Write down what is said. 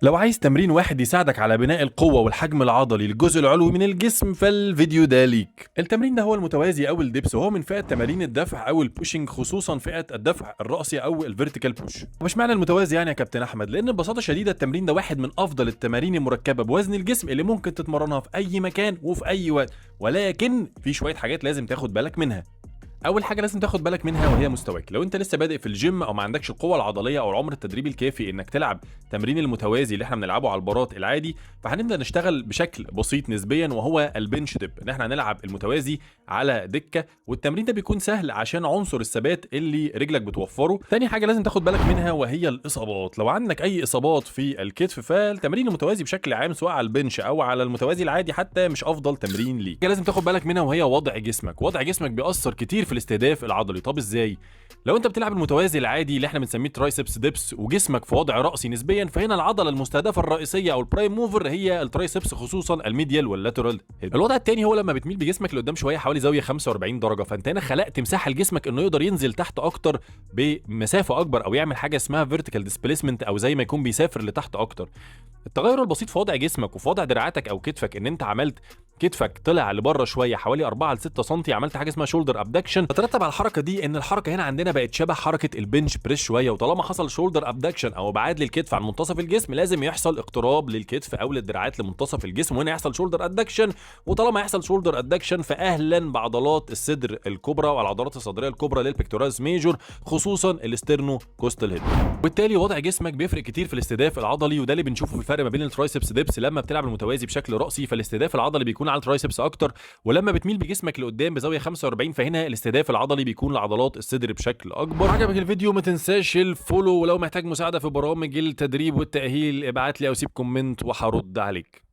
لو عايز تمرين واحد يساعدك على بناء القوة والحجم العضلي للجزء العلوي من الجسم، فالفيديو ده ليك. التمرين ده هو المتوازي او ال dips، وهو من فئة تمارين الدفع او ال pushing، خصوصا فئة الدفع الرأسي او ال vertical push. واشمعنى المتوازي يعني يا كابتن احمد؟ لان ببساطة شديدة التمرين ده واحد من افضل التمارين المركبة بوزن الجسم اللي ممكن تتمرنها في اي مكان وفي اي وقت، ولكن في شوية حاجات لازم تاخد بالك منها. اول حاجة لازم تاخد بالك منها وهي مستواك. لو انت لسه بادئ في الجيم او ما عندكش القوة العضلية او العمر التدريبي الكافي انك تلعب تمرين المتوازي اللي احنا بنلعبه على البارات العادي، فهنبدا نشتغل بشكل بسيط نسبيا وهو ال bench dip، ان احنا هنلعب المتوازي على دكه، والتمرين ده بيكون سهل عشان عنصر الثبات اللي رجلك بتوفره. تاني حاجة لازم تاخد بالك منها وهي الاصابات. لو عندك اي اصابات في الكتف، فالتمرين المتوازي بشكل عام سواء على ال bench او على المتوازي العادي حتى مش افضل تمرين ليك. حاجة لازم تاخد بالك منها وهي وضع جسمك. وضع جسمك بيأثر كتير في الاستهداف العضلي. طب ازاي؟ لو انت بتلعب المتوازي العادي اللي احنا بنسميه triceps dips وجسمك في وضع رأسي نسبيا، فهنا العضلة المستهدفة الرئيسية او ال prime mover هي ال triceps، خصوصا ال medial وال lateral head. الوضع الثاني هو لما بتميل بجسمك لقدام شوية حوالي زاوية 45 درجه، فانت هنا خلقت مساحة لجسمك انه يقدر ينزل تحت اكتر بمسافه اكبر، او يعمل حاجة اسمها vertical displacement، او زي ما يكون بيسافر لتحت اكتر. التغير البسيط في وضع جسمك وفي وضع دراعاتك او كتفك، ان انت عملت كتفك طلع لبره شوية حوالي 4 ل 6 سم، عملت حاجة اسمها shoulder abduction. فترتب على الحركة دي ان الحركة هنا عندنا بقت شبه حركة ال bench press شويه، وطالما حصل shoulder abduction او ابعاد للكتف عن منتصف الجسم، لازم يحصل اقتراب للكتف او للدراعات لمنتصف الجسم، وهنا يحصل shoulder adduction. وطالما يحصل shoulder adduction، فاهلا بعضلات الصدر الكبرى والعضلات الصدرية الكبرى لل pectoralis major، خصوصا ال sternocostal head. وبالتالي وضع جسمك بيفرق كتير في الاستهداف العضلي، وده اللي بنشوفه في الفرق ما بين ال triceps dips. لما بتلعب المتوازي بشكل راسي فالاستهداف العضلي بيكون على ال triceps اكتر، ولما بتميل بجسمك لقدام بزاوية 45 فهنا الاستهداف العضلي بيكون لعضلات الصدر بشكل اكبر. عجبك الفيديو؟ ما تنساش ال follow، ولو محتاج مساعدة في برامج التدريب والتاهيل ابعت لي او سيب comment وهرد عليك.